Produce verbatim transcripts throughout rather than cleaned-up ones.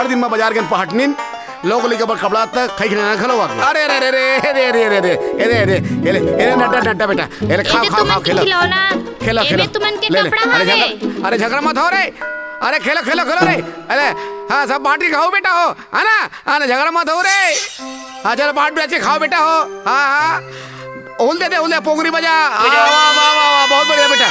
दिन में बाजार गेन पहाटनिन, लोग लेके बर कपड़ा तक खाई खिलाना घलो आगे। अरे, अरे, अरे, अरे, अरे, अरे, अरे, अरे, अरे, अरे, अरे, अरे, नड्डा, नड्डा बेटा, अरे, खाओ, एमे खाओ, तुमन खाओ, के खेलो। खिलौना, खेलो, एमे खेलो। तुमन के ले, ले। कपड़ा अरे, हवे। झगड़ा, अरे, झगड़ा मत हो रे। अरे, खेलो, खेलो, खेलो रे। अरे, हाँ, सब बांट के खाओ बेटा हो, है ना? हाँ, ना, झगड़ा मत हो रे। हाँ, चलो, बांट बेचे खाओ बेटा हो। हाँ, हाँ। उल दे दे, उल दे, पोंगरी बजा। हाँ, वाह, वाह, वाह, वाह, बहुत बढ़िया बेटा।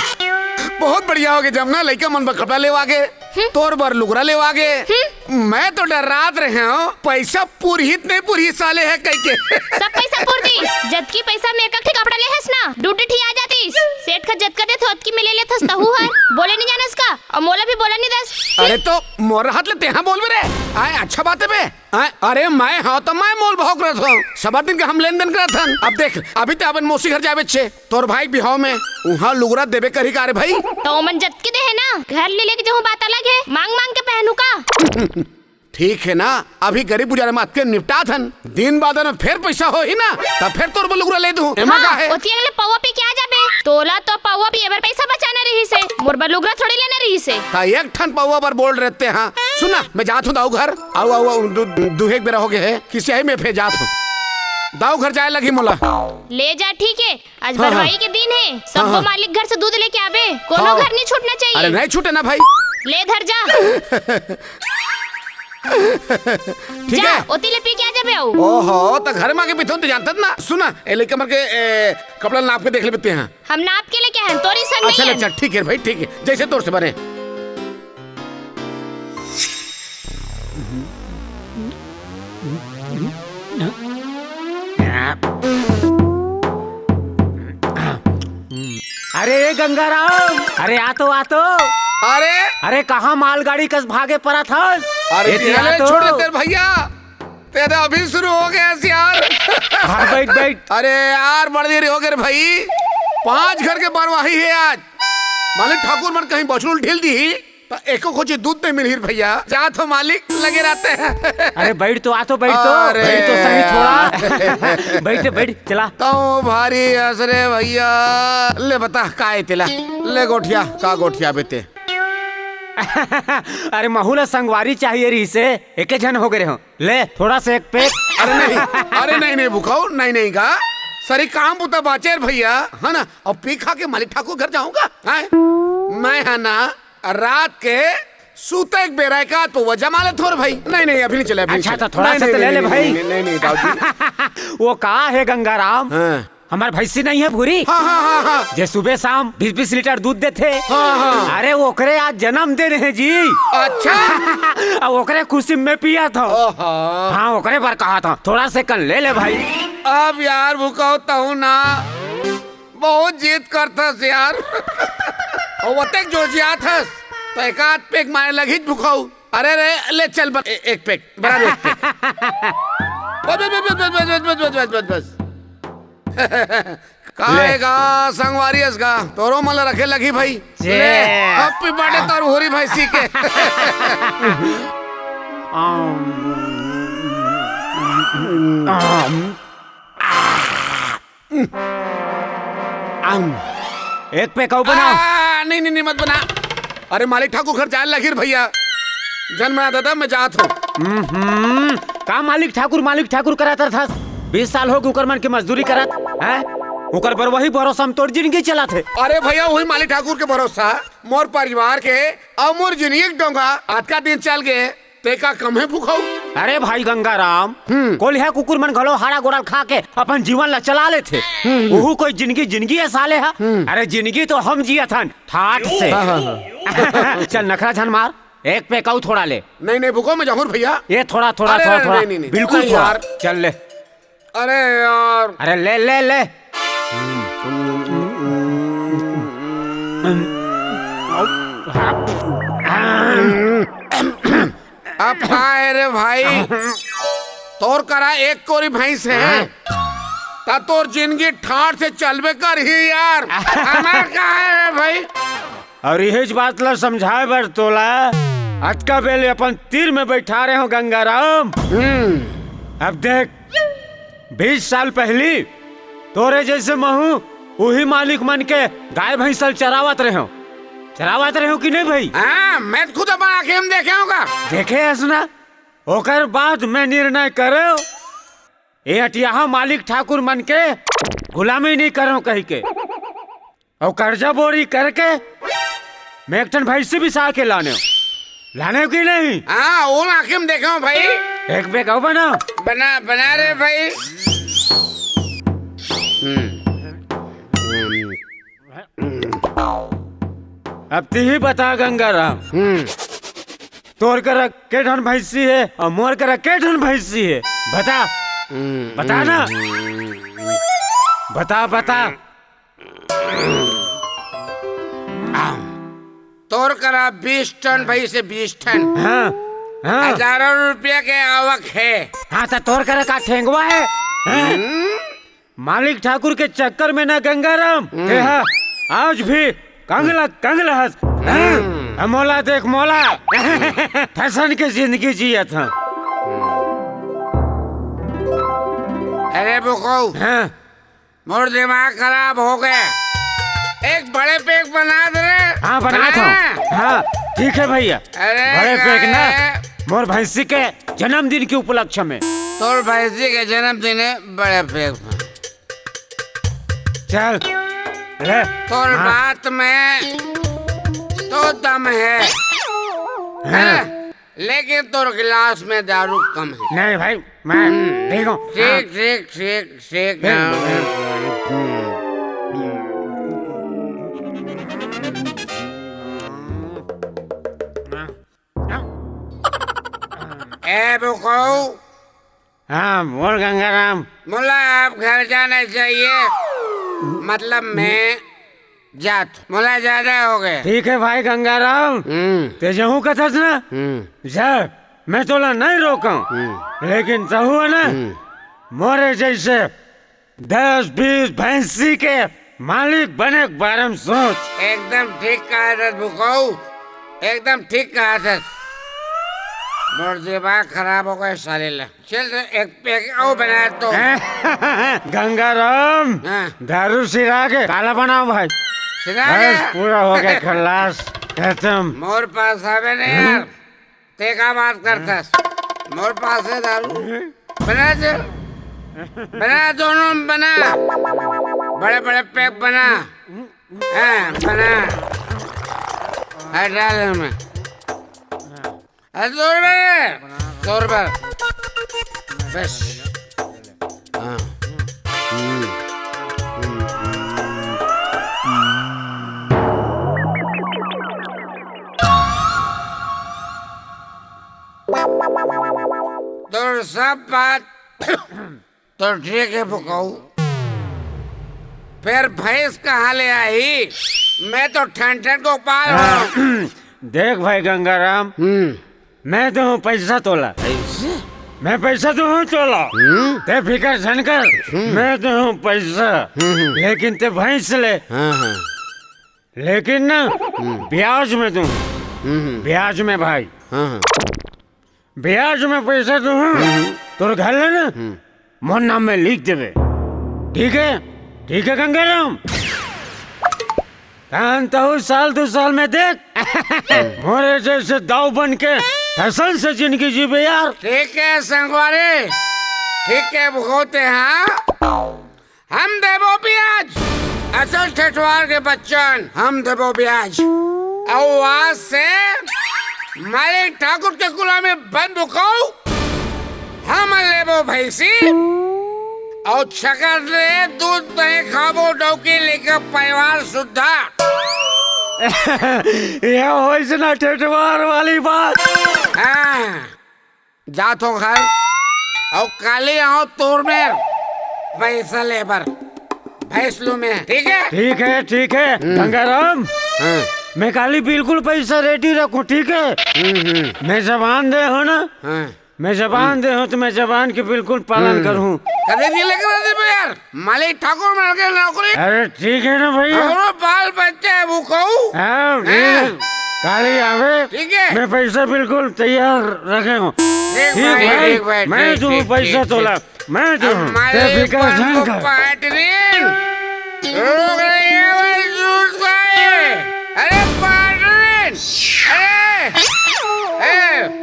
बहुत बढ़िया हो गया, जमना लइका मन बर कपड़ा लेवा के। हम्म। तोर बर लुगरा लेवा गे। हम्म। मैं तो डर्रात रहे हूँ, पैसा पुरहित नहीं पुरहित साले हे कहिके। सब पैसा पुर दिस। जतकी पैसा में एक ठे कपड़ा ले हस ना, दू ठे आ जातिस। सेठ का जतका देत हो, ओतकी में ले लेथस तहू हर। बोले नहीं जानस का? अउ मोला भी बोला नहीं दस। अरे तो मोर हाथ ले तेहा बोलबे रे। आय, अच्छा बात हे बे। आय, अरे मैं हंव तो मैं मोल भाव करत हंव। सब दिन के हम लेन देन करत हन। अब देख, अभी ते अपन मौसी घर जाबे छे। तोर भाई के बिहाव में उहाँ लुगरा देबे करही का रे भाई? त ओमन जतके दे हे ना, घर ले लेके जहूँ बात अलग हे, मांग मांग के पहनू का? ठीक हे ना, अभी गरीब गुजारे में अतके निपटात हन, दिन बादर में फेर पैसा होही ना, तब फेर तोर बर लुगरा ले दूँ, एमा का हे? ओती अगले पौवा पी के आ जाबे, तोला तो पौवा पिए बर पैसा बचाना रहिस हे, मोर बर लुगरा थोड़ी लेना रहिस हे। त एक ठन पौवा बर बोल रहते हाँ। सुन ना, मैं जात हूँ दाऊ घर, आऊ, आऊ, आऊ, दू, दू एक बेरा हो गए हे, किसे ही में फेर जात हूँ। दाऊ घर जाए लगी मोला। ले जा, ठीक हे, आज हाँ, हाँ। बरवाई के दिन हे, सबो हाँ, हाँ। मालिक घर से दूध लेके आबे, कोनो हाँ। घर नहीं छूटना चाहिए। अरे नहीं छूटे ना भाई। ले धर जा। ठीक जा, हे। ओती ले पी के आ जाबे अउ। ओहो, त घर में आके पीथन तो जानत ना। सुन ना, ए लइका मन के, ए, कपड़ा नाप के देख लेबे ते हाँ। हम नाप के लेके आए हैं, तोरी सन अच्छा, नहीं ले है। चल, ठीक हे भाई, ठीक हे, जैसे तोर से बने। अरे ए गंगाराम, अरे आ तो, आ तो। अरे, अरे कहाँ मालगाड़ी कस भागे परत हस? अरे एती आ बिहाने तो। छोड़ दे तेरे भैया, तेरा अभी शुरू हो गया यार। हाँ, बैठ, बैठ। अरे यार, बड़ देरी हो गई रे भाई, पांच घर के बरवाही हे आज। मालिक ठाकुर मन कहीं बछरू ल ढील दिही, त एको खोची दूध नहीं मिलही रे भैया। जात हूँ मालिक, लगे रहते हैं। अरे बैठ तो, आ तो, बैठ तो, अरे बैठ तो सही यार। थोड़ा। बैठ, बैठ, चला। तौ भारी हस रे भैया। ले बता, का हे तेला? ले गोठिया, का गोठियाबे ते? अरे महू ला संगवारी चाहिए रहिस हे, एके झन हो गए रहे हो। ले, थोड़ा सा एक पैक। अरे नहीं, अरे नहीं, नहीं भुखाऊ, नहीं, नहीं का। सरी काम बुता बाचे रे भैया, है ना? अब पी खा के मालिक ठाकुर घर जाहूँ का, हैं? मैं है ना, रात के सूते के बेरा एक आध पौवा जमा लेथों रे भाई। नहीं, नहीं, अभी नहीं चले, अभी नहीं अच्छा, चले। तो थोड़ा नहीं, सा नहीं, तो ले नहीं, ले नहीं, भाई। नहीं, नहीं, नहीं, नहीं, दाऊ जी। वो का हे गंगाराम? हाँ। हमर भैंसी नहीं हे भूरी? हाँ, हाँ, हाँ, हाँ। जे सुबह शाम बीस बीस लीटर दूध देथे। हाँ, हाँ। अरे ओकरे आज जन्मदिन हे जी। अच्छा। अब ओकरे खुशी में पियत हौं। ओहो। हाँ, ओकरे बर कहत हौं, थोड़ा से कन ले ले भाई। अब यार भुखाऊ तहूँ ना बहुत जिद करथस यार। अउ ओतेक जोशियात हस, त एक आध पैक मारे लगही भुखाऊ। अरे रे, ले चल बर-, ए-, एक पैक, बराबर एक पैक। बस, बस, बस। का ले। हे गा, संगवारी हस गा, तोरो मन ल रखे लगही भाई। जे। ले, happy birthday तोर होरी भैंसी के। आम। आम। आम। एक पैक अउ बनाओ। आ, नहीं, नहीं, नहीं, मत बना। अरे, मालिक ठाकुर घर जाए लगिर भैया। जन मैं दादा, मैं जात हूँ। हम्म, का मालिक ठाकुर, मालिक ठाकुर करत रथस? बीस साल हो गए उकर मन के मजदूरी करत, हैं? उकर बर वही भरोसा में तोर जिंदगी चलत हे। अरे भैया, वही मालिक ठाकुर के भरोसा, मोर परिवार के अउ मोर जिंदगी के डोंगा। अतका दिन चल गए, ते का कम हे भुखाऊ? अरे भाई गंगाराम, हम्म। कोलिहा कुकुर मन घलो हाड़ा गोड़ल खा के अपन जीवन ला चला लेथे। हम्म। ओहू कोई जिंदगी, जिंदगी हे साले हा। हम्म। अरे जिंदगी तो हम जियत हन, ठाट से। हाँ, हाँ, हाँ। चल नखरा झन मार, एक पैक अउ थोड़ा ले। नहीं, नहीं, भुखाऊ मैं जाहूँ भैया। ये थोड़ा, थोड़ा, अरे, थोड़ा, नहीं, थोड़ा। नहीं, नहीं, नहीं। बिल्कुल नहीं थोड़ा। यार। चल ले। अरे यार। अरे ले, ले, ले। अब का हे रे भाई, तोर करा एक कोरी भैंस हे, हाँ। त तोर जिंदगी ठाट से चलबे करही यार। हमार का हे रे भाई? अउ इहीच बात ला समझाए बर तोला अतका बेले अपन तीर में बैठा रहे हौं गंगाराम। हम्म। अब देख, बीस साल पहली तोरे जैसे महू उही मालिक मन के गाय भैंस ल चरावत रहे हौं। चरावत रहे हौं कि नहीं भाई? हाँ, मैं खुद अपन आँखें में देखे हौं गा। देखे हस ना? ओकर बाद मैं निर्णय करेंव, ए अटियाहा मालिक ठाकुर मन के गुलामी नइ करेंव कहिके। अउ कर्जा बोरी करके मैं एक ठन भैंसी बिसा के लानेंव। लानेंव कि नहीं? हाँ, वो आँखी में देखेंव भाई। एक peg अउ बना। बना, बना रे भाई। हम्म। हम्म। अब तिही बता गंगाराम, हम्म। तोर करा के ठन भैंसी हे अउ मोर करा के ठन भैंसी हे? बता, हम्म, बता ना। हम्म। बता, बता। तोर करा बीस ठन भैंसी हे, बीस ठन। हाँ, हाँ। हजारों रुपया के आवक हे। हाँ, त तोर करा का ठेंगवा हे? हाँ? हम्म? मालिक ठाकुर के चक्कर में ना गंगाराम, हम्म। तेहा आज भी कंगला, कंगला हस। हम्म। हाँ, मोला देख, मोला। ठसन के जिंदगी जियत हँव। अरे बुकऊ, हाँ। मोर दिमाग खराब हो गया। एक बड़े peg बना दे रे। हाँ, बनात हँव। हाँ। हाँ, ठीक हे भैया। अरे बड़े peg ना, मोर भैंसी के जन्मदिन के उपलक्ष्य में। तोर भैंसी के जन्मदिन हे, बड़े peg। चल, ले। तोर हाँ। बात में तो दम हे। हाँ। हैं? लेकिन तोर गिलास में दारू कम हे। नहीं भाई, मैं हम्म। ठीक हूँ। ठीक, हाँ। ठीक, ठीक, ठीक। बिल्कुल। ए बुकऊ। हाँ, बोल गंगाराम। मोला अब घर जाना चाहिए। मतलब मैं जात, मोला ज्यादा हो गया। ठीक हे भाई गंगाराम, हम्म। तें जहूँ कथस ना, हम्म। जा, मैं तोला नहीं रोकँव, हम्म। लेकिन तहूँ हे ना, हम्म। मोरे जइसे दस बीस भैंसी के मालिक बने के बारे में सोच। एकदम ठीक कहत हस बुकऊ, एकदम ठीक कहत हस। मोर दिमाग खराब हो गया साले ला। चल तो एक peg अउ बना तो। गंगाराम, हाँ। दारू सिरा के काला बनाओ भाई। सिरा बस, के? पूरा हो गया खलास, खत्म। मोर पास हवे नहीं यार। तें का बात करथस? मोर पास हे दारू। बना दे। बना, दोनों में बना। बड़े बड़े peg बना। हाँ, बना। हाँ, डाल इनमें। अरे, दो रुपए। दो रुपए। बस। हाँ। हम्म। हम्म। तोर सब बात तो ठीक हे बुकऊ, फेर भैंस कहाँ ले आही? मैं तो ठन ठन गोपाल हँव। देख भाई गंगाराम, हम्म। मैं देहूँ पैसा तोला। पैसे? मैं पैसा देहूँ तोला। हम्म। तें फिकर झन कर, हम्म। मैं देहूँ पैसा। हम्म, हम्म। लेकिन तें भैंस ले। हाँ, हाँ। लेकिन ना, हम्म। ब्याज में देहूँ। हम्म, हम्म। ब्याज में भाई। हाँ, हाँ। ब्याज में पैसा देहूँ। हम्म। तोर घर ले ना, हम्म। मोर नाम में लिख देबे। ठीक हे? ठीक हे गंगाराम? तहन तहूँ साल दू साल में देख, मोरे जइसे दाऊ बन के ठसन से जिनगी जीबे यार। ठीक हे संगवारी, ठीक हे भुगौते, हाँ, हम देबो ब्याज। असल ठेठवार के बच्चन, हम देबो ब्याज। अउ आज से मालिक ठाकुर के गुलामी बंद करो। हम लेबो भैंसी अउ छकर ले दूध दही खाबो डौकी लेके परिवार सुद्धा। ये होइस ना ठेठवार वाली बात। हाँ, जात हँव घर अउ काली आहूँ तोर मेर पैसा ले बर। भैंस लूँ मैं, ठीक हे? ठीक हे, ठीक हे। हम्म। गंगाराम, हाँ। मैं काली बिल्कुल पैसा ready रखूँ, ठीक हे? हम्म, हम्म। मैं जबान दे हँव ना, हाँ। मैं जबान हम्म। दे हँव त मैं जबान के बिल्कुल पालन हम्म। करहूँ। कदे नहीं लेकर आते बे यार, मालिक ठाकुर मन के नौकरी। अरे ठीक हे ना भैया। हमरो बाल बच्चा हे वो कहूँ। हाँ, ठीक हे। हाँ। काली आवे। ठीक हे। मैं पैसा बिल्कुल तैयार रखे हँव। ठीक ठीक भाई, भाई, ठीक भाई, मैं ठीक, दूँ ठीक, पैसा ठीक, तोला। ठीक। मैं दूँ। हमारे तें फिकर झन कर। पाटरीन, रोक रही है भाई जूस भाई। अरे पाटरीन, अरे, ए,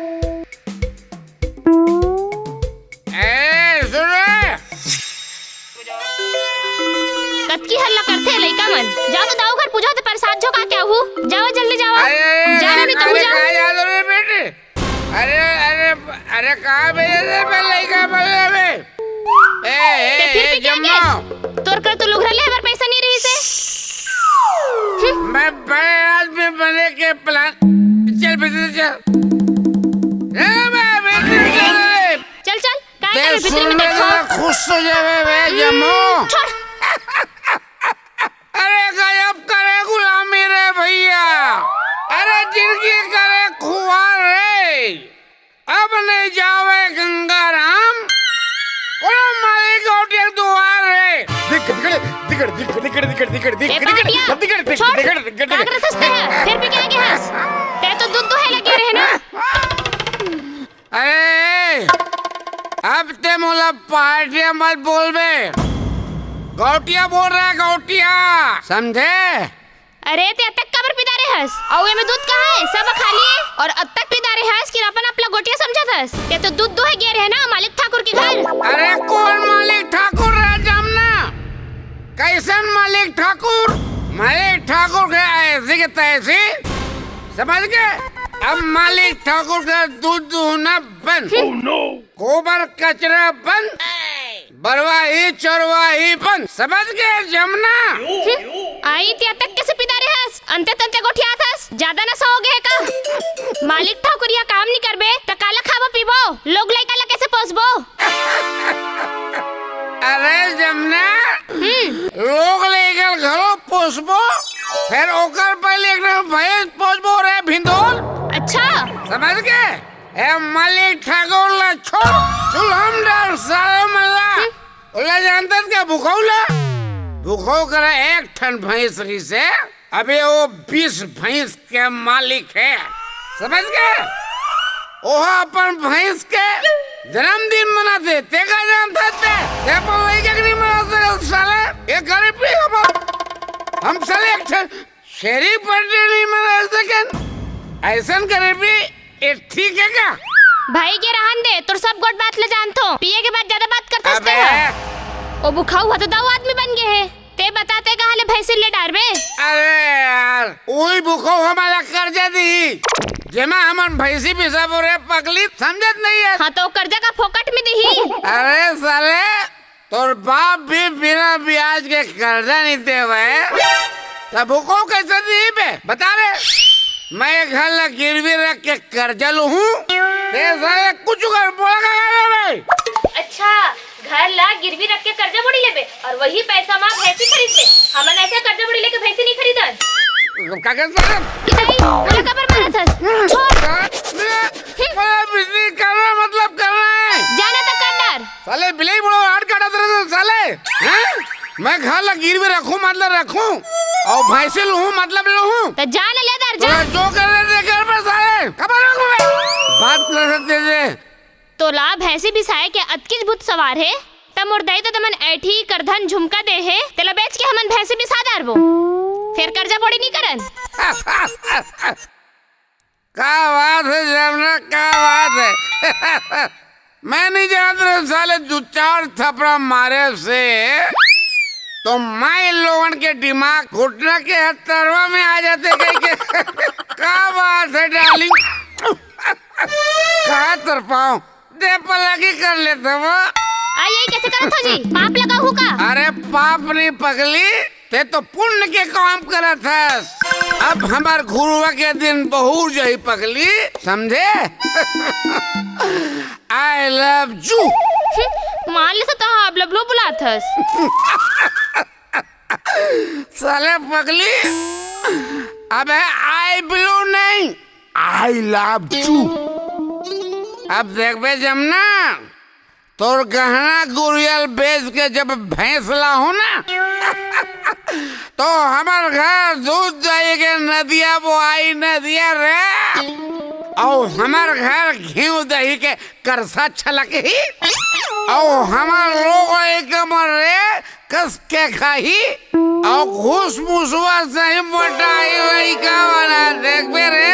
जाओ तो दाऊ घर पूजा तो प्रसाद झोंका के आहू। जाओ जल्दी जाओ। अरे, अरे, जाना अरे, नहीं तो अरे, जाओ। कहाँ जा रहे हो रे बेटे? अरे, अरे, अरे, कहाँ भेजे थे मैं लइका बल्ला में? ए, ए, ते फिर ए, भी क्या जम्मा। गया? तोर कर तो लुघरा ले हमारे पैसा नहीं रही से। मैं बड़े आदमी बने के प्लान। चल भीतर चल। ए, मैं भीतर चल रे। चल, चल, काय ते करे भीतर में सुन देखो। जरा खुश हो जावे बे जम्मो। छोड़। अरे गजब करे गुलामी रे भैया। अरे जिनकी करे खुआर रे। अब नहीं जावे गंगाराम। कोनो मालिक गौटिया दुआर रे। दिख, दिख, दिख, दिख, दिख, दिख, दिख, दिख, ए दिख, पाटिया, दिख, दिख, छोड़। दिख, दिख, दिख, का करत हस ते ह? फिर भी क्या गया हस? ते तो दूध दुहे लगे रहे ना। अरे, अब ते मोला पाटिया मत बोलबे। गौटिया बोल रहा है, गौटिया। समझे? अरे, ते अतक काबर पिदा रहे हस? अउ एमे दूध कहाँ है? सब खाली है। और अतक पिदा रहे हस कि अपन आपला गोटिया समझत हस? ते तो दूध दुहे गया रहे ना मालिक ठाकुर के घर। अरे, कौन मालिक ठाकुर रहे जमना? कैसन मालिक ठाकुर? मालिक ठाकुर के ऐसी के तैसी। समझ गए? अब मालिक ठाकुर का दूध दुहना बंद। गोबर कचरा बंद। बरवाही चरवाही बंद। समझ गए जमना? हम्म, आई ते अतक कैसे पिदा रहे हस? अंते तंते गोठियात हस? ज्यादा नशा हो गया है का? मालिक ठाकुर या काम नहीं करबे, त काला खाबो पीबो? लोग लइका ला कैसे पोसबो? अरे जमना, हम्म। लोग लइका घलो पोसबो, फिर ओकर पहले एक ठन भैंस पोसबो रे भिंदोल। अच्छा। समझ गए? ए मालिक ठाकुर ला छोड़, चुल्हम डाल साले मल्ला। हम्म। ओला जानत हस का भुखऊ ला? भुखऊ करा एक ठन भैंस रहिसे, अबे वो बीस भैंस के मालिक है, समझ गए? ओहा अपन भैंस के जन्मदिन मनाथे, ते का जानत हस ते? ते अपन लइका के नहीं मना सकत साले, ये गरीबी हम, हम साले एक ठन छेरी पट्टी नहीं मना सकन, ऐसन गरीबी ये ठीक है का? भाई के रहन दे, तोर सब गोठ बात ले जानथो। पिए के बाद ज्यादा बात करथस अबे। ते ह। ओ भुखऊ ह तो दाऊ आदमी बन गए हे। ते बता ते कहाँ ले भैंसी ले डारबे? अरे यार, उही भुखऊ हमला कर्जा दिही, जेमा हमन भैंसी बिसाबो रे पगली, समझत नहीं है। हाँ तो कर्जा का फोकट में दिही? अरे साले, तोर बाप भी बिना ब्याज के कर्जा नहीं देवे, तब भुखऊ कैसे दिही बे? बता रे, मैं घर ला गिरवी रख के कर्जा लूहूँ, ते साले कुछ कर बोला का कर बे? अच्छा, घर ला गिरवी रख के कर्जा बोड़ी लेबे और वही पैसा मा भैंसी खरीद ले। हमन ऐसा कर्जा बोड़ी लेके भैंसी नहीं खरीदन। का कर साले? इताई, ओला काबर मारत हस? छोड़। मैं बिजली करना मतलब करना है। जाना तो कर डार। साले बिलाई बड़ो आड़ काटत रहे तो साले, हैं? मैं घर ला गिरवी रखूं मतलब रखूं, और भैंसी लूं मतलब लूं। तो जा न ले दर, जा। तोरा जो कर रहे थे कर पर साले, खबर रखूं मैं। बात कर सकते थे। तोला भैंसी बिसाए के अतकीच भूत सवार हे, त मोर दाई तो तमन ऐठी करधन झुमका दे हे, तेला बेच के हमन भैंसी बिसा डारबो। फेर कर्जा बोड़ी नी करन। का बात है जमना, का बात है। मैं नहीं जानत रहे साले दू चार थपड़ा मारे से तो माई लोगन के दिमाग घुटना के हथरवा में आ जाते कह के। का बात है डार्लिंग, कहाँ तरपाऊं? दे पलागी कर लेते वो। आ, यही कैसे करत हो जी? पाप लगाहू का? अरे पाप नहीं पगली, ते तो पुण्य के काम करत हस। अब हमार घुरुवा के दिन बहुत जही पगली, समझे? I love you। हम्म, मान ले तो आप लबलो बुलात हस। साले पगली, अबे I blue नहीं, I love you। अब देखबे जमना, तोर गहना गुरियल बेच के जब भैंस लाहूं ना, तो हमर घर दूध दही के नदिया बोआही नदिया रे, अउ हमर घर घीव दही के करसा छलकही, अउ हमर लोग एक मर रे कस के खाही, अउ घूस मुसवा सही मोटाही लइका वाला देखबे रे।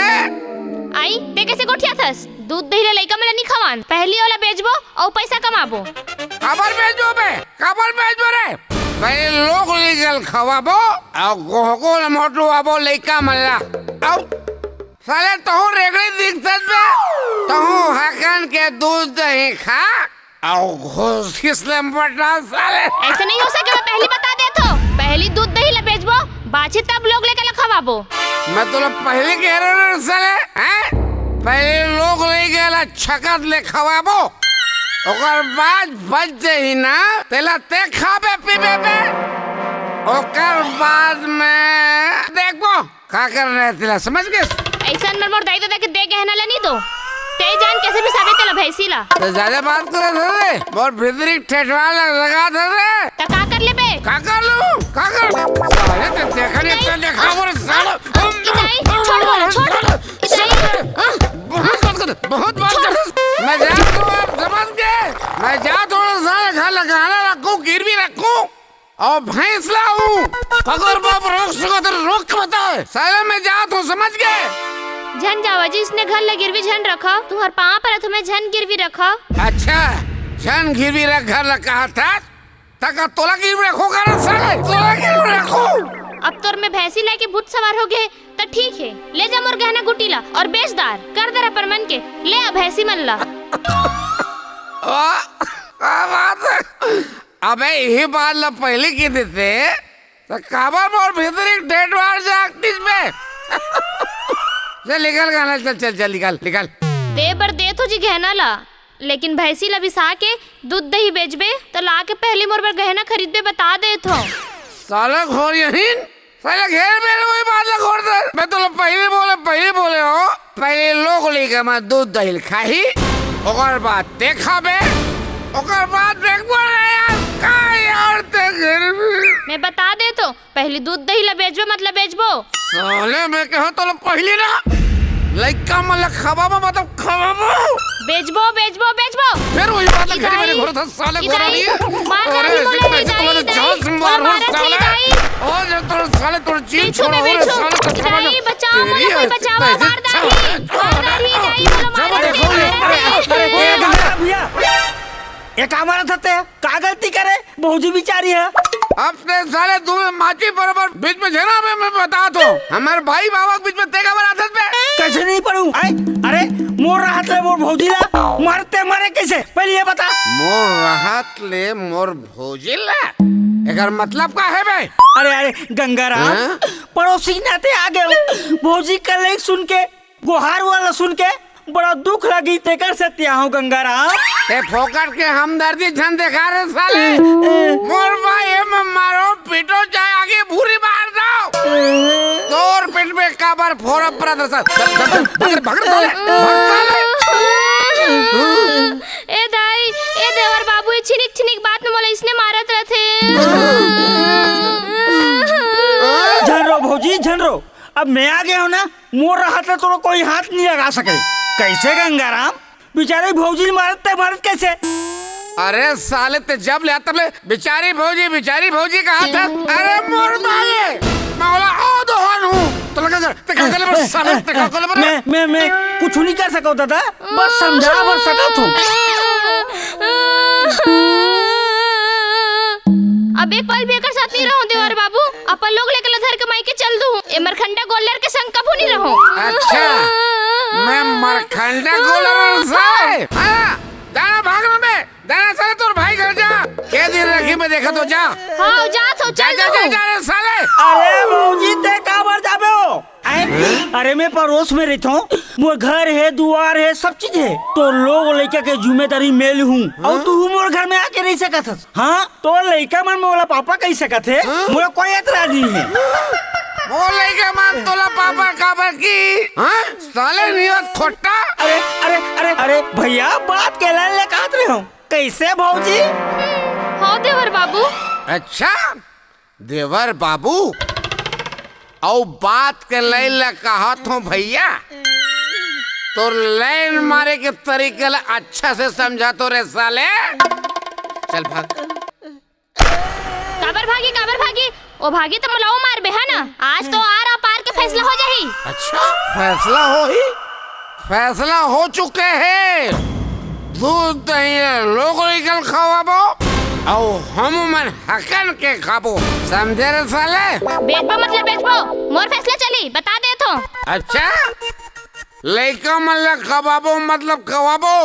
आई, ते कैसे गोठियाथस? दूध दही ले लइका मन ला नी खवान, पहली ओला बेचबो अउ पैसा कमाबो। काबर बेचबो बे? काबर बेचबो रे? पहली लोग लइका ल खवाबो, अउ गोहको ल मोटवाबो लइका मन ला। अउ साले तहूँ रेगड़ी दिखथस बे, तहूँ हकन के दूध दही खा, अउ घोसिस ले मोटा साले। ऐसे नहीं हो सके, मैं पहली बता देत हों। पहली दूध दही ला बेचबो, बाची तब लोग लइका ला खवाबो। मैं तोला पहली कहे रहेंव ना साले, हैं? पहली लोग लइका ला छकत ले खवाबो, ओकर बाद बच जाही ना, तेला ते खाबे पीबे बे, ओकर बाद मैं देखबो का करना हे तेला, समझ गेस? अइसन में मोर दाई ददा के दे गहना ला नहीं दो, ते जान कैसे बिसाबे तेला भैंसी ला। ते ज्यादा बात करत हस रे, मोर भीतरी ठेठवा लग, लगात हस रे। त का कर लेबे? का कर लूं? का कर? साले ते देखा नहीं, नहीं। ते देखा मोर साले। इदाई, छोड़ बोला, छोड़। इदाई। बहुत बात कर, बहुत बात कर। मैं जात हों, समझ गे? मैं जात हों, साले घर ला गहना रखूं, गिरवी रखूं। अउ भैंस लाहूं, अगर बाप रोक सकत हे त रोक के बता। साले मैं जात हों, समझ गे? झन जावा जी, इसने घर ला गिरवी झन रखव, तुम्हर पाँव परत हों, झन गिरवी रखव। अच्छा, झन गिरवी रख घर ला कहत हस, त का तोला गिरवी रखों का रे साले? तोला गिरवी रखों? अब तोर में भैंसी लाय के भूत सवार हो गे, त ठीक हे, ले जा मोर गहना गुटी ला अउ बेच डार, कर दे अपन मन के, ले आ भैंसी मन ला। वाह, क्या बात हे। अबे इही बात ला पहली कहि देते, त काबर मोर भीतरी ठेठवा जागतिस बे। चल निकल गहना, चल, चल, चल, निकल, निकल। दे बर देत हों जी गहना ला, लेकिन भैंसी ला बिसा के दूध दही बेचबे, त ला के पहली मोर बर गहना खरीदबे, बता देत हों। साले घोरियाहीन, साले घेर मेर वही बात ला घोर दे। मैं तोला पहली बोले, पहली बोले हों। पहली लोग लइका मन दूध दही ल खाही, ओकर बाद ते खाबे, ओकर बाद देखबो रे यार, का यार ते घर में। मैं बता देत हों, पहली दूध दही ला बेचबो, मतलब बेचबो। साले मैं कहा तोला पहली ना, लइका मन ला खवाबो, मतलब खवाबो। बेचबो, बेचबो, बेचबो। फिर वही बात ला घेर मेर घोर दे, साले घोरियाहीन। मार अरे, डारही मोला, इसे इदाई, तोला इदाई, जान से मोला मार मारत हे, साले। इदाई। ओ, जो तोर साले, तोर जी पीछू छोड़ा में हो रे, पीछू। साले, कसम इदाई, बचावा, मोला कोई बचावा, मार डारही, मार डारही, इदाई, मोला मार डारही, अरे, अरे, अरे, अरे, अरे, भैया, ये का मारत हस ते? का गलती करे? भौजी बिचारी हे। अब ते साले दू में माची बरोबर बीच में झन आबे, मैं बतात हों। हमर भाई बाबा के बीच में ते काबर आथस बे? कैसे नहीं पड़ूं? आय? अरे, मोर रहत ले मोर भौजी ला मारते मारे कैसे? पहले ये बता। मोर रहत ले मोर भौजी ला? एकर मतलब का हे बे? अरे, अरे, गंगाराम, हाँ? पड़ोसी के नाते आ गेंव। भौजी के कलेश सुन के, गोहार वाला सुन के बड़ा दुख लगिस, तेकर सेती आए हों गंगाराम। ते फोकट के हमदर्दी झन देखा रे साले। मोर भाई, एमा मारो, पीटो, चाहे आगे भूरी मार दव। तोर पेट में काबर फोरा पड़ा दरअसल। चल, चल, चल, भाग रे, भाग रे साले, भाग साले। ए दाई, ए देवर बाबू, ए छिनिक छिनिक बात में मोला इसने मारत रथे। झन रो भौजी, झन रो। अब मैं आ गेंव ना, मोर रहत ले तोरो कोई हाथ नहीं लगा सके। कैसे गंगाराम? बिचारी भौजी मारत ते मारत कैसे? अरे साले, ते जब ले आत तब ले बिचारी भौजी, बिचारी भौजी कहत हस। अरे मोर भाई, मैं ओला ओ दोहन हूँ। तो लगा कर, ते का कर ले बस साले, ते का कर ले बस। मैं, मैं, मैं कुछ नहीं कर सकव दादा, बस समझा बर सकत हूँ। अब एक पल भी एकर साथ नहीं रहूं देवर बाबू, अपन लोग लइका ला धर के मायके चल दूं। ए मरखंडा गोल्लर के संग कभू नहीं रहूं। अच्छा, मैं मरखंडा गोल्लर हूं साले। हाँ, जाना भाग में बे, जाना साले तोर भाई घर जा। के दिन रखी मैं देखत हों, जा। हाँ, जात हों, जा, चल जा, जा, दूं। जा रे साले। अरे भौजी, ते काबर जाबे हो? आय, अरे मैं पड़ोस में रहिथों, मोर घर हे, दुवार हे, सब चीज हे। तोर लोग लइका के जिम्मेदारी मैं लेहूं, अउ तू मोर घर में आके रहि सकत हस। हाँ, तोर लइका मन मोला पापा कहि सकत हे, मोला कोई एतराज नहीं हे। मोर लइका मन तोला पापा काबर कही? हाँ? साले नहीं होत खोट्टा। अरे, अरे, अरे, अरे, भैया, बात के लाइन ले कहत रहे हो। कैसे भौजी? हो देवर बाबू। अच्छा, देवर बाबू, अउ बात के लाइन ला कहत हों भैया, तोर लाइन मारे के तरीका ला अच्छा से समझा तो रे साले। चल भाग। काबर भागी, काबर भागी? ओ भागी त मोला ओ मारबे, है ना? आज तो आर पार के फैसला हो जाही। अच्छा, फैसला होही? फैसला हो चुके हे। दूध दही लोग निकल खवाबो। अउ हम मन हकन के खाबो, समझे रे साले? बेचबो मतलब बेचबो, मोर फैसला चली, बता देत हों। अच्छा, लइका मन ला खवाबो मतलब खवाबो।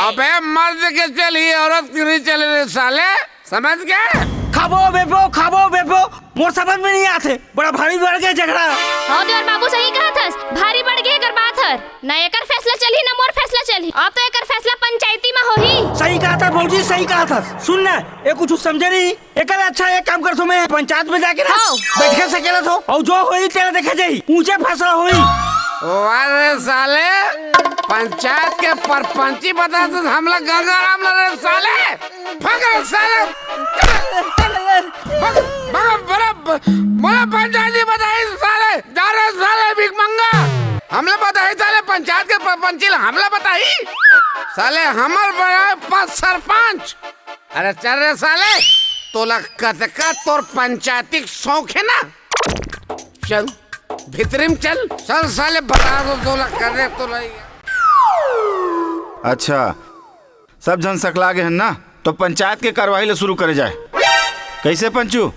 अबे मर्द के चली, औरत के नहीं चले रे साले, समझ गए? खाबो बेचबो, खाबो बेचबो, मोर समझ में नहीं आथे, बड़ा भारी बढ़ गया झगड़ा। हाँ देवर बाबू सही कहत हस, भारी बढ़ गया एकर बात हर। ना एकर फैसला चलही, ना मोर फैसला चलही। अब तो एकर फैसला पंचायती में होही। सही कहत हस भौजी, सही कहत हस। सुन ना, ये कुछ समझे नहीं। एकर अच्छा एक काम करथों मैं, पंचायत में जाके ना हाँ। बैठ के सकेला थो, अउ जो होही तेला देखा जाही, ऊंचे फैसला होही। वाह रे साले, पंचायत के परपंची बताथे हमला गंगाराम ला रे साले। भाग रे साले। भाग, भाग, भाग, मोला पंचायती बताही साले। जा रे साले भीख मंगा। हमला बताही साले पंचायत के परपंची ला हमला बताही। साले हमर बनाए पास सरपंच। अरे चल रे साले, तोला कतका तोर पंचायती के शौक हे ना? चल, भीतरी में चल, चल साले, बता दो तोला कर रे तोला। अच्छा, सब झन सकला गे हन ना, तो पंचायत के कार्यवाही ले शुरू करे जाए। कैसे पंचू,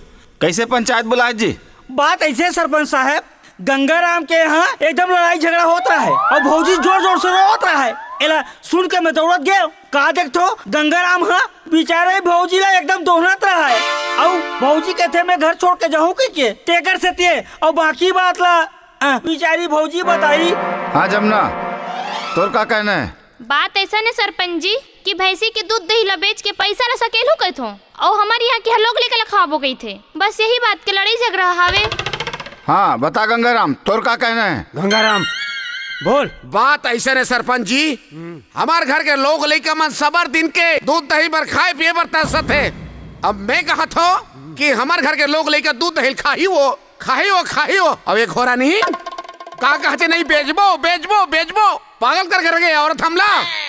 कैसे पंचायत बुलाए जी? बात ऐसे सरपंच साहब, गंगाराम के यहाँ एकदम लड़ाई झगड़ा होत रहा है अउ भौजी जोर जोर से रोवत रहा है। एला सुन के मैं दौड़त गए, का देखथों गंगाराम हा बिचारे भौजी ला एकदम दोहनत रहा है अउ भौजी कहथे मैं घर छोड़ के जाहूं कहिके, तेकर सेती। अउ बाकी बात ला अ, बिचारी भौजी बताही। हाँ जमुना, तोर का कहना है? बात ऐसा ने सरपंच जी कि भैंसी के दूध दही ला बेच के पैसा ला सकेलहू कहिथों, अउ हमर यहाँ के लोग लइका ला खवाबो कहिथे। बस यही बात के लड़ाई झगड़ा हावे। हाँ बता गंगाराम, तोर का कहना है? गंगाराम, बोल। बात ऐसा ने सरपंच जी, हमर घर के लोग लइका मन सबर दिन के दूध दही बर खाए पिए बर तरसत हे। अब मैं कहत हों कि हमर घर के लोग लइका दूध दही खाही वो, खाही वो, खाही वो। अब एक घोरा नहीं, का कहथे नहीं बेचबो, बेचबो, बेचबो, पागल करके रखे औरत हमला।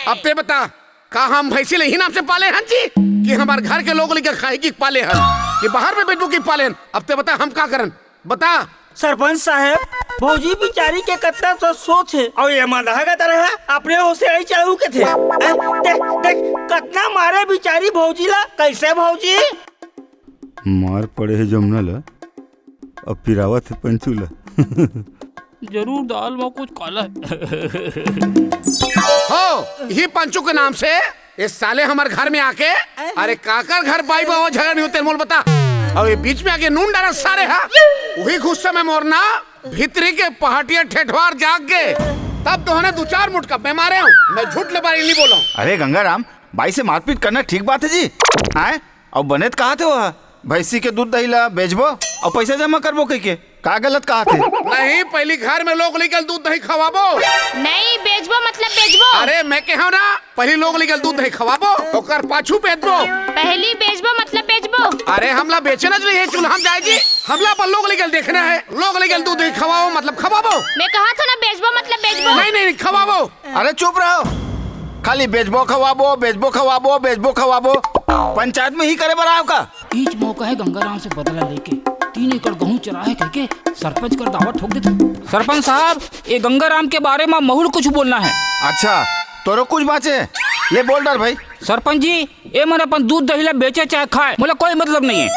अब ते बता, का हम भैंसी ले ही नाम से पाले हन जी, कि हमर घर के लोग लइका खाही कि पाले हन, कि बाहर में बेचबो कि पाले हन? अब ते बता हम का करन, बता। सरपंच साहब, भौजी बिचारी के कतना तो सोच हे, अउ ये मदहा का तरह अपने ओर से आई चढ़ू के थे। ए, देख, देख, कतना मारे बिचारी भौजी ला, कैसे भौजी? मार पड़े हे जमुना ला, अब पिरावत हे पंचू ला। जरूर दाल में कुछ काला है। हो, यही पंचू के नाम से ये साले हमर घर में आके, अरे काकर घर बाई बाबा झगड़ा नहीं होते, मोल बता। अउ ये बीच में आके नून डाला सारे हा। वही गुस्सा में मोर ना भीतरी के पहाटिया ठेठवार जाग गए। तब तो हने दो चार मुटका मैं मारे हूँ। मैं झूठ लबारी नहीं बोला हूँ। अरे गंगाराम, बाई से मारपीट करना ठीक बात है जी? आए? अउ बने त कहत हे वो, भैंसी के दूध दही ला बेचबो अउ पैसा जमा करबो कहिके, का गलत कहत हे? नहीं, पहली घर में लोग लइका ल दूध दही खवाबो। नहीं, बेचबो मतलब बेचबो। अरे मैं कहे हूँ ना, पहली लोग लइका ल दूध दही खवाबो, ओकर पाछू बेचबो। पहली बेचबो मतलब बेचबो। अरे हमला बेचना च नहीं हे, चूल्हा में जाए जी, हमला अपन लोग लइका ल देखना हे, लोग लइका ल दूध दही खवाओ मतलब खवाबो। मैं कहत हों ना बेचबो मतलब बेचबो। नहीं, नहीं, नहीं, खवाबो। अरे चुप रहो, खाली बेचबो खवाबो, बेचबो खवाबो, बेचबो खवाबो, पंचायत में ही करे बर आव का? इच मौका है गंगाराम से बदला लेके, तीन एकड़ गहूं चराहे कहिके सरपंच कर दावा ठोक देथे। सरपंच साहब, ये गंगाराम के बारे में महू ल कुछ बोलना है। अच्छा, तोरो कुछ बाचे? ले बोल डार भाई। सरपंच जी, ये मन अपन दूध दही ला बेचे चाहे खाए, मोला कोई मतलब नहीं है,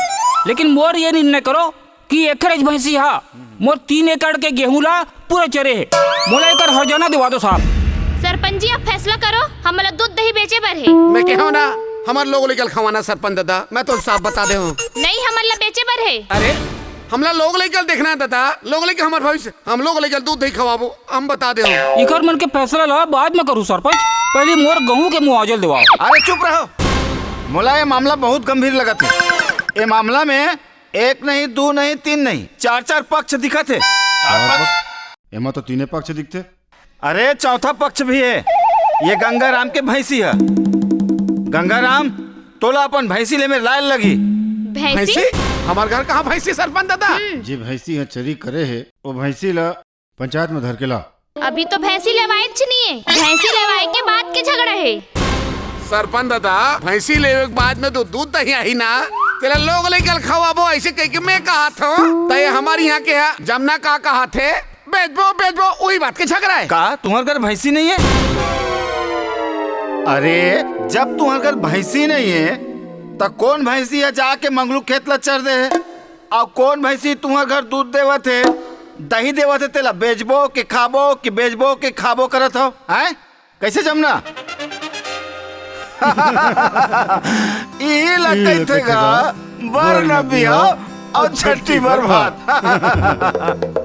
लेकिन मोर ये निर्णय करो कि एखरेच भैंसी हा मोर तीन एकड़ के गेहूं ला पूरा चरे हे। मोला एकर हर्जाना दिवा दो साहब। सरपंच जी, अब फैसला करो, हमला दूध दही बेचे बर हे। मैं कहे हूँ ना, हमर लोग लइका ल खवाना सरपंच दादा, मैं तो साफ बता दे हूँ। नहीं, हमला बेचे बर हे। अरे, हमला लोग लइका ल देखना है दादा, लोग लइका हमर भविष्य, हम लोग लइका ल दूध दही खवाबो, हम बता दे हूँ। इकर मन के फैसला ला बाद में करूँ सरपंच, पहली मोर गहूं के मुआवजा ल दिवाओ। अरे चुप रहो, मोला ये मामला बहुत गंभीर लगत हे। ये मामला में एक नहीं, दू नहीं, तीन नहीं, चार चार पक्ष दिखत हे। चार पक्ष? एमा तो तीने पक्ष दिखथे। अरे, चौथा पक्ष भी हे। ये गंगाराम के भैंसी हे। गंगाराम, तोला अपन भैंसी ले में लाय लगही। भैंसी? भैंसी? हमर घर कहाँ भैंसी, सरपंच दादा? हम्म। जे भैंसी ह चरी करे हे, वो भैंसी ला पंचायत में धर के ला। अभी तो भैंसी लेवाएच नहीं है, भैंसी लेवाए के बाद के झगड़ा है। सरपंच दादा, भैंसी लेवे के बाद में तो दूध दही आही ना, तेला लोग लइका ल खवाबो, ऐसे कह के मैं कहत हूँ। त ये हमर यहाँ के है, जमुना का कहत हे, बेचबो, बेचबो, वही बात के झगड़ा है। का तुम्हर घर भैंसी नहीं है? अरे, जब तुम्हर घर भैंसी नहीं है, त कोन भैंसी ह जाके मंगलू खेत ला चर दे हे? अउ कोन भैंसी तुंहर घर दूध देवत हे, दही देवत हे, तेला बेचबो कि खाबो, कि बेचबो कि खाबो करत हव, हैं? कइसे जमना? इही ला कहिथे गा, बर न बिहाव अउ छट्ठी बर भात।